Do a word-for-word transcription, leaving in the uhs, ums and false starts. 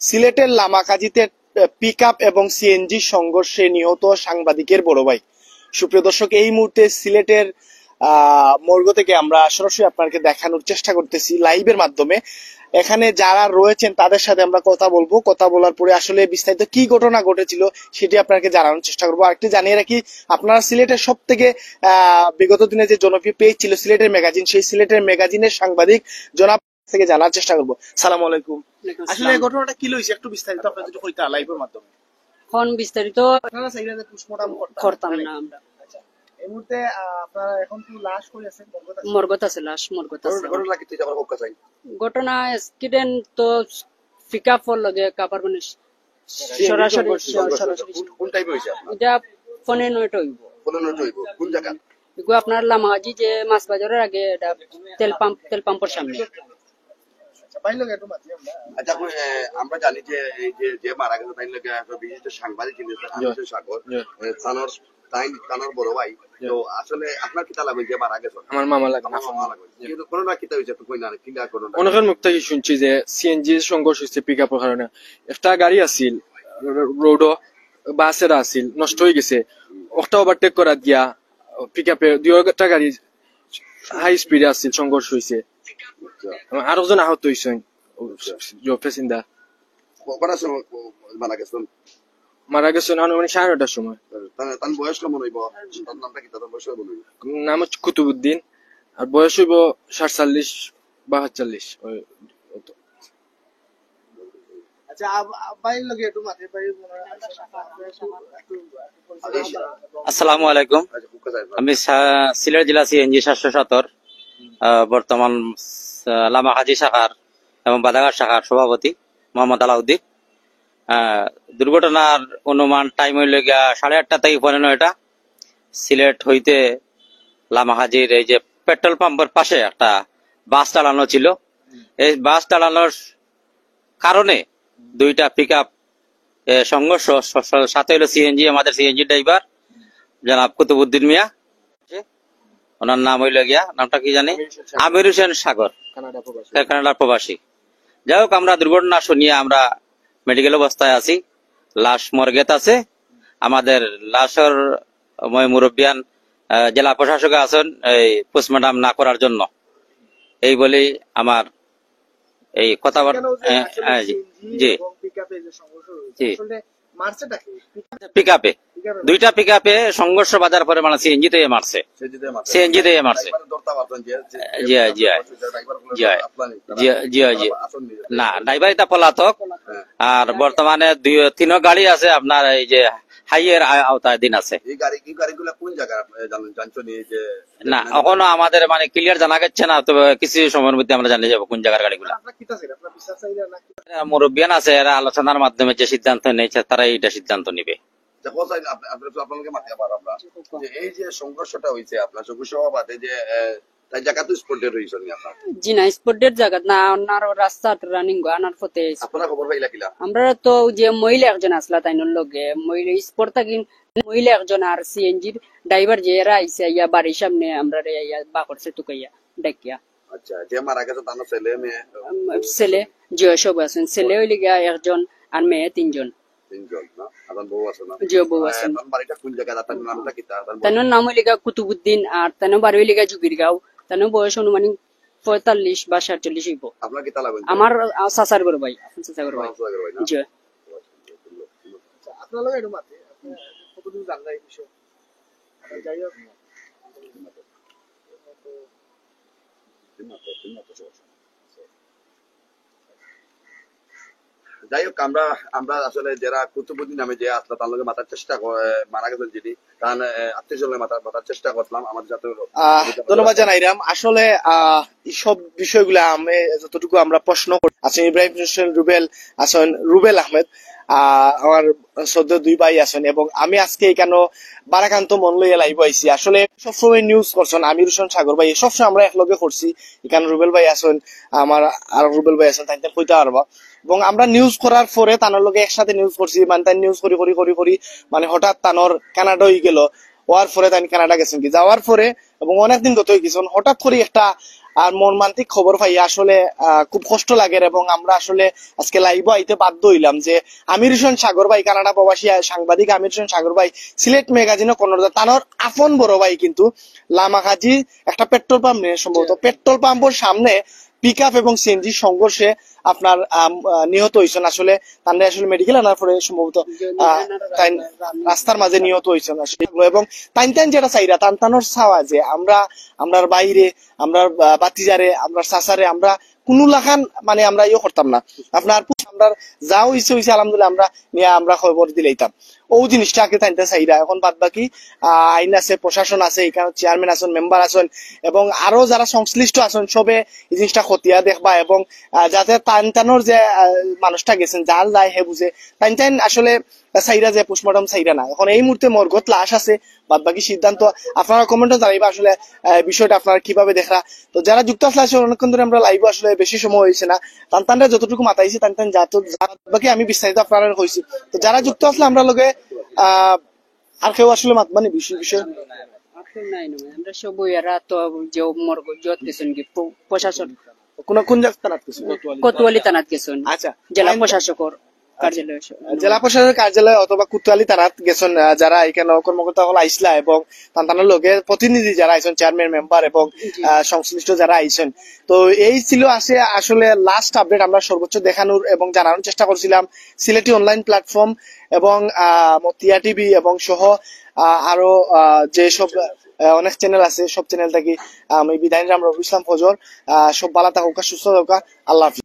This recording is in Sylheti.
সিলেটের লামাকাজিতে পিকআপ এবং সিএনজি সংঘর্ষে নিহত সাংবাদিকের বড় ভাই। সুপ্রিয় দর্শক, এই মুহূর্তে সিলেটের আহ মর্গ থেকে আমরা সরাসরি আপনাকে দেখানোর চেষ্টা করতেছি লাইভের মাধ্যমে। এখানে যারা রয়েছেন তাদের সাথে আমরা কথা বলবো। কথা বলার পরে আসলে বিস্তারিত কি ঘটনা ঘটেছিল সেটি আপনাকে জানানোর চেষ্টা করবো। আরেকটি জানিয়ে রাখি, আপনারা সিলেটের সব থেকে আহ বিগত দিনে যে জনপ্রিয় পেজ ছিল সিলেটের ম্যাগাজিন, সেই সিলেটের ম্যাগাজিনের সাংবাদিক জনাব থেকে জানার চেষ্টা করবো। সালাম আলাইকুম। ওয়ালাইকুম আসলে এই আসসালাম। ঘটনাটা কি লইছে একটু বিস্তারিত আপনারা যদি কইতা লাইভের মাধ্যমে। এখন বিস্তারিত আপনারা চাইলে যে পোস্টমর্টম করতাম, করতাম তাই না? না আমরা। আচ্ছা, এই মুহূর্তে আহ, আপনারা এখন কি লাশ কই আছে? মর্গত আছে? মর্গত আছে, লাশ মর্গত আছে। ঘটনা কি তুই আমার পক্ষ চাই? ঘটনা অ্যাক্সিডেন্ট তো পিকআপ লগে কাপার মানে সরাসরি সংঘর্ষ, সংঘর্ষ। সরাসরি। কোন, কোন টাইমে হয়েছে আপনার? এটা পৌনে নয়টা হইব। পৌনে নয়টা হইব। কোন জায়গা? এগু আপনার লামাকাজি যে মাছ বাজারের আগে এটা তেল পাম্প, তেল পাম্পের সামনে। আচ্ছা, ভাই লোক একটু মাতি আমরা। আচ্ছা, এখন, এ, আমরা জানি যে এই যে, যে মারা গেছে তাই লোকে একটা বিশিষ্ট সাংবাদিক ছিলেন, জি। আমির হোসেন সাগর, জি। এ, তানোর, তাই তানোর বড় ভাই। জি। তো আসলে আপনার কিতা লাগে যে মারা গেছে? আমার মামা লাগে। আমার মামা লাগে। জি। কিন্তু ঘটনা কিতা হয়েছে একটু কই না, কিলা ঘটনা? অনেকের মুখ থেকে শুনছি যে সিএনজি সংঘর্ষ হয়েছে পিকআপের কারণে। একটা গাড়ি আছিল, রোডও বাসের আছিল, নষ্ট হয়ে গেছে। ওটা ওভারটেক করা দিয়া পিকআপে দুইটা গাড়ি হাই স্পিডে আছিল, সংঘর্ষ হয়েছে। আচ্ছা। এবং আরো জন আহত হয়েছেন। আচ্ছা। যে প্যাসেঞ্জার। ক-, কটার সময় ক-, মারা গেছেন? মারা গেছেন আনুমানিক সাড়ে নটার সময়। তার, তার বয়স কেমন হইব? তার নামটা কি? তার বয়স কেমন হইব? নাম হচ্ছে কুতুবুদ্দিন, আর বয়স হইব সাতচল্লিশ বা সাতচল্লিশ। ওই, ওই তো। আচ্ছা, আব-, আব-, ভাইয়ের লগে একটু মাঝে ভাই, মনে হয়, একটু, একটু, একটু পরিচয়। আসসালামু আলাইকুম। আচ্ছা, খুব কথা। আমি সা-, সিলেট জেলা সিএনজি সাতশো সত্তর, আহ, বর্তমান, আহ, লামাকাজি শাখার এবং বাদাঘাট শাখার সভাপতি মোহাম্মদ আলাউদ্দিন। আহ, দুর্ঘটনার অনুমান টাইম হইল গিয়া সাড়ে আটটা থেকে পৌনে নয়টা। সিলেট হইতে লামাকাজির এই যে পেট্রোল পাম্পের পাশে একটা বাস দাঁড়ানো ছিল। এই বাস দাঁড়ানোর কারণে দুইটা পিকআপ, এ, সংঘর্ষ, স-, স-, সাথে হলো সিএনজি, আমাদের সিএনজি ড্রাইভার জনাব কুতুবুদ্দিন মিয়া, ওনার নাম হইল গিয়া, নামটা কি জানি? আমির হোসেন সাগর। আমির হোসেন সাগর। কানাডা প্রবাসী। কা-, কানাডা প্রবাসী। যাই হোক, আমরা দুর্ঘটনা শুনিয়া আমরা মেডিকেল অবস্থায় আছি, লাশ মর্গেত আছে। আমাদের লাশর ময় মুরব্বিয়ান, আহ, জেলা প্রশাসক আছেন এই পোস্টমর্টম না করার জন্য। এই বলেই আমার এই কথাবার্তা। এখানেও যে হ্যাঁ, আসলে হ্যাঁ, জি, সিএনজি জি। এবং পিকআপে যে সংঘর্ষ হয়েছে, জি। আসলে মারছেটা কে? পিকআপে। পিকআপে। দুইটা পিকআপে সংঘর্ষ বাজার পরে মানে সিএনজি তে মারছে। সিএনজি তে মারছে। সিএনজি তে মারছে। ড্রাইভার ধরতে পারছেন যে, যে, জি, জি। ড্রাইভার গুলো জি। আপনার জি, জি, জি। তারা আসেননি। না, ড্রাইভার এটা পলাতক। হ্যাঁ। আর বর্তমানে দুই, তিনও গাড়ি আছে আপনার এই যে হাইওয়ের আ-, আওতায় দিন আছে। এই গাড়ি, এই গাড়িগুলো কোন জায়গায় আপনি জানেন, জানছেন এই যে না, এখনো আমাদের মানে ক্লিয়ার জানা যাচ্ছে না, তবে কিছু সময়ের মধ্যে আমরা জানিয়ে যাবো কোন জায়গার গাড়িগুলো। আপনারা কিতা চাইরা? আপনারা বিচার চাইরা না কিতা? এরা মুরব্বিয়ান আছে, এরা আলোচনার মাধ্যমে যে সিদ্ধান্ত নিয়েছে, তারাই এটা সিদ্ধান্ত নিবে। আচ্ছা, কোথায় আপনি, আপনি, আপনাকে মাতি আবার আমরা। যে এই যে সংঘর্ষটা হয়েছে, আপনার সংঘর্ষ হওয়া বাদে যে, এ, তাই জায়গা তো স্পট ডেড হয়েছে নি আপনার? জি না, স্পট ডেড জায়গা না, ওনার রাস্তাত রানিং গো, আনার পথে। আপনারা খবর পাইলা কিলা? আমরা তো যে মহিলা একজন আসলা তাইনর লগে, মহিলা স্পট থাকি মহিলা একজন আর সিএনজির ড্রাইভার যে এরা আইছে, আইয়া বাড়ির সামনে আমরারে আইয়া বা করছে তুকাইয়া, ডাকিয়া। আচ্ছা, যে মারা গেছে তার ছেলে, মেয়ে? উম, ছেলে, জি, সব আছেন। ছেলে হইলে গিয়া একজন আর মেয়ে তিনজন। তিনজন, না? আপনার বউ আছে না? জি, বউ আহ, আছে। আপনার বাড়িটা কোন জায়গায়? তার নামটা কি? তার, তার বউ? তার নাম হইলে গিয়া কুতুবুদ্দিন, আর তার বাড়ি হইলে গিয়া জুগিরগাঁও। তার বয়স আনুমানিক পঁয়তাল্লিশ বা সাতচল্লিশ হইব। আপনার কিতা লাগবে? আমার, আহ, চাচার ঘর ভাই, চাচার ঘর ভাই। আমার চাচার ঘর ভাই, না? জি। আচ্ছা, আপনার লগে একটু মাতি, আপনি কতদূর জানলা এই বিষয়ে? আচ্ছা, যাই হোক। যাই হোক, আমরা, আমরা আসলে যারা কুতুবুদ্দিন নামে যে আসলে তার লগে মাতার চেষ্টা করে, মারা গেছেন যিনি, তার, আহ, আত্মীয় স্বজনের মাতার, মাতার চেষ্টা করলাম আমাদের সাথে। আহ, ধন্যবাদ জানাইরাম। আসলে, আহ, এই সব বিষয়গুলো আমি যতটুকু আমরা প্রশ্ন করি, আছেন ইব্রাহিম হোসেন রুবেল, আছেন রুবেল আহমেদ, আহ, আমার শ্রদ্ধেয় দুই ভাই আছেন, এবং আমি আজকে এখানে বারাকান্ত মন লইয়া লাইভ আইছি। আসলে সবসময় নিউজ করছেন আমির হোসেন সাগর ভাই, সবসময় আমরা একলগে করছি। এখানে রুবেল ভাই আছেন, আমার আর রুবেল ভাই আছেন, তাই তাই কইতে পারবা। এবং আমরা নিউজ করার পরে তানোর লগে একসাথে নিউজ করছি, মানে তাই নিউজ করি করি করি করি মানে হঠাৎ তানোর কানাডা হয়ে গেল, হওয়ার পরে তাই কানাডা গেছেন কি, যাওয়ার পরে এবং অনেকদিন গত হয়ে গেছে, হঠাৎ করে একটা আর মর্মান্তিক খবর পাই আসলে, আহ, খুব কষ্ট লাগে। এবং আমরা আসলে আজকে লাইভও আইতে বাধ্য হইলাম যে আমির হোসেন সাগর ভাই, কানাডা প্রবাসী সাংবাদিক আমির হোসেন সাগর ভাই সিলেট ম্যাগাজিনও কর্ণধার, তানোর আপন বড় ভাই কিন্তু লামাকাজি একটা পেট্রোল পাম্প নিয়ে সম্ভবত পেট্রোল পাম্পের সামনে পিক আপ এবং সিএনজি সংঘর্ষে আপনার, আম, আহ, নিহত হইছেন। আসলে তানরে আসলে মেডিকেল আনার পরে সম্ভবত, আহ, তাইন রাস্তার মাঝে নিহত হইছেন আসলে। এবং তাইন তাইন যেটা চাইরা, তান তানোর চাওয়া যে আমরা, আমরার বাইরে, আমরার, আহ, বাতিজারে, আমরার চাচারে আমরা কুনু লাখান মানে আমরা ইয়ে করতাম না। আপনার পু-, আমরার যা হইছে হইছে, আলহামদুলিল্লাহ, আমরা নিয়া আমরা খবর দিলাইতাম। ও জিনিসটা আগে তাইন তাইন চাইরা। এখন বাদ বাকি, আহ, আইন আছে, প্রশাসন আছে, এখানে চেয়ারম্যান আছেন, মেম্বার আছেন এবং আরো যারা সংশ্লিষ্ট আছেন, সবে এই জিনিসটা খতিয়া দেখবা এবং, আহ, যাতে তান তানোর যে, আহ, মানুষটা গেছেন, যার যায় হে বুঝে, তাইন তাইন আসলে চাইরা যে পোস্টমর্টম চাইরা না। এখন এই মুহূর্তে মর্গত লাশ আছে, বাদ বাকি সিদ্ধান্ত আপনারা কমেন্টও জানাইবা আসলে, আহ, বিষয়টা আপনারা কিভাবে দেখরা। তো যারা যুক্ত আসলে, আসলে অনেকক্ষণ ধরে আমরা লাইভে আসলে বেশি সময় হয়েছে না, তান তানরা যতটুকু মাতাইছে তান তান যত, বাদ বাকি আমি বিস্তারিত আপনারা কইছি। তো যারা যুক্ত আসলে আমরা লগে, আহ, আর কেউ আসলে মাতবানি বিষয় বিষয়? আর কেউ নাই না, আমরা সব ওই এরা তো যে মর্গ জত গেছেন কি প্র-, প্রশাসন কোন, কোন জায়গা থানাত গেছেন? কোতোয়ালি থানাত গেছেন। আচ্ছা। জেলা আইন-, প্রশাসকর কার্যালয়। জেলা প্রশাসনের কার্যালয় অথবা কোতোয়ালি থানাত গেছেন, আহ, যারা এখানে কর্মকর্তা হল আইসলা এবং তান তানোর লগে প্রতিনিধি যারা আইছেন, চেয়ারম্যান, মেম্বার এবং, জি। আহ, সংশ্লিষ্ট যারা আইছেন। তো এই ছিল আসে-, আসলে লাস্ট আপডেট আমরা সর্বোচ্চ দেখানোর এবং জানানোর চেষ্টা করছিলাম সিলেটি অনলাইন প্ল্যাটফর্ম এবং, আহ, মতিয়া টিভি এবং সহ, আহ, আরো, আহ, যে সব, আহ, অনেক চ্যানেল আছে, সব চ্যানেল থাকি আমি বিদায় নিলাম, রবি ইসলাম ফজর। আহ, সব ভালো থাকুক, সুস্থ থাকুক, আল্লাহ হাফিজ।